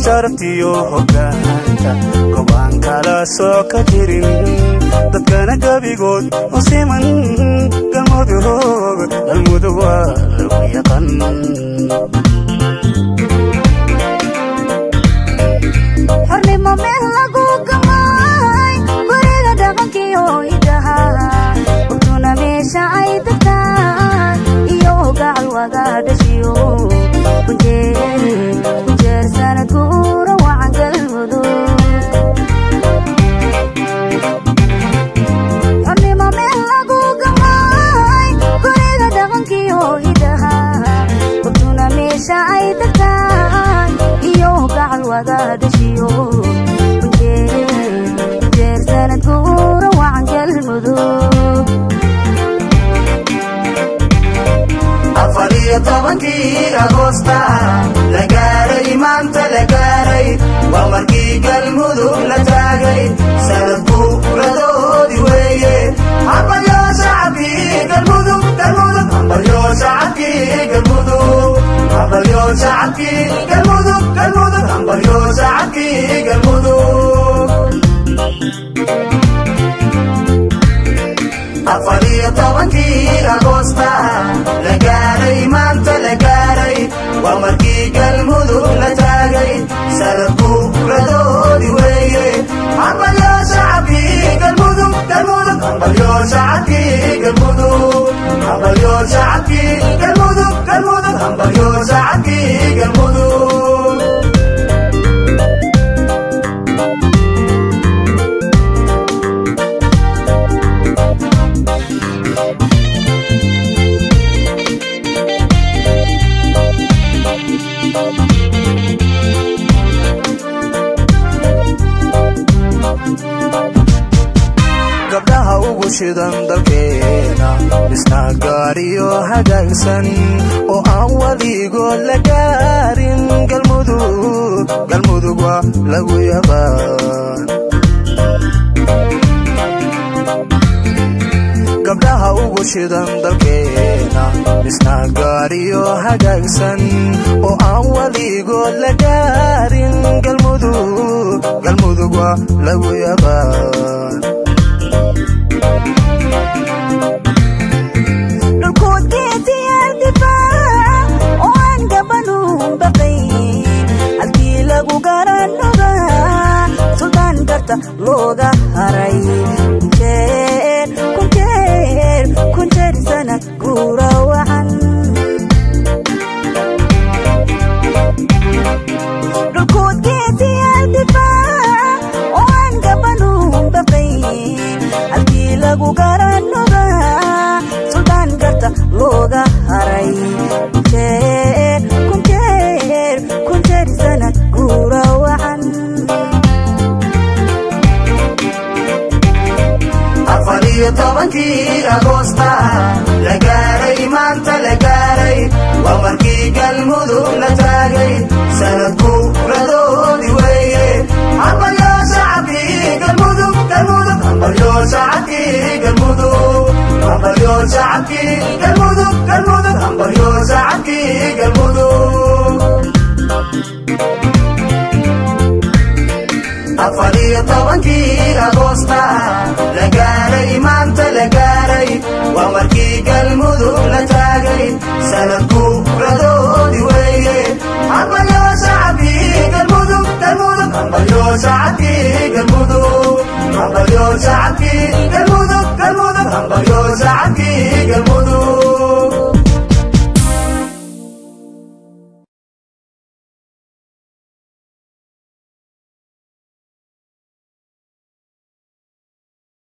Sharaftiyo hoggaanka gobaan kala soo ka jirin, dadkana gabigood u siman. Galmudug, Galmudug waa lagu yaqan. Xornimo meel lagu gamay, guriga dhaqankiyo hidaha, urtuna meesha ay degtaan iyo gacal wada dhashiyo. Kunjeer kunjeer sanad guura wacan Galmudug. Xornimo meel lagu gamay, guriga dhaqankiyo hidaha, urtuna meesha ay degtaan iyo gacal wada dhashiyo. Kunjeer kunjeer sanad guura wacan Galmudug. 14-kii Agoosta la gaaray, maanta la gaaray, waa markii Galmudug la taagay, sanad guuradoodi weeye. Hambalyo shacabkii Galmudug, Galmudug, hambalyo shacabkii Galmudug, hambalyo shacabkii Galmudug, Galmudug, hambalyo shacabkii Galmudug. 14-kii Agoosta la gaaray, maanta la gaaray, waa markii Galmudug la taagay, sanad guuradoodi weeye. Hambalyo shacabkii Galmudug, Galmudug, hambalyo shacabkii Galmudug, hambalyo shacabkii Galmudug, Galmudug, hambalyo shacabkii Galmudug. Gabdhaha ugu shidan dalkeena misna gaariyo hagaagsan oo aan weligood la gaarin. Galmudug, Galmudug waa lagu yaqaan. Gabdhaha ugu shidan dalkeena misna gaariyo hagaagsan oo aan weligood la gaarin. Galmudug, Galmudug waa lagu yaqaan. Dhulkood geesiyaal difaaca oo aan gabanuun baqayn, halkii lagu garanogaa suldaan karta looga haray. Kunjeer kunjeer kunjeer sanad guura wacan. Dhulkood geesiyaal difaaca oo aan gabanuun baqayn, halkii lagu garanogaa suldaan karta looga haray. Kunjeer kunjeer kunjeer sanad guura wacan. 14-kii Agoosta la gaaray, maanta la gaaray, waa markii Galmudug la taagay, sanad guuradoodi weeye. Hambalyo shacabkii Galmudug, Galmudug, hambalyo shacabkii Galmudug, hambalyo shacabkii Galmudug, Galmudug, hambalyo shacabkii Galmudug. 14-kii Agoosta la gaaray, maanta la gaaray, waa markii Galmudug la taagay, sanad guuradoodi weeye. Hambalyo shacabkii Galmudug, Galmudug, hambalyo shacabkii Galmudug, hambalyo shacabkii Galmudug, Galmudug, hambalyo shacabkii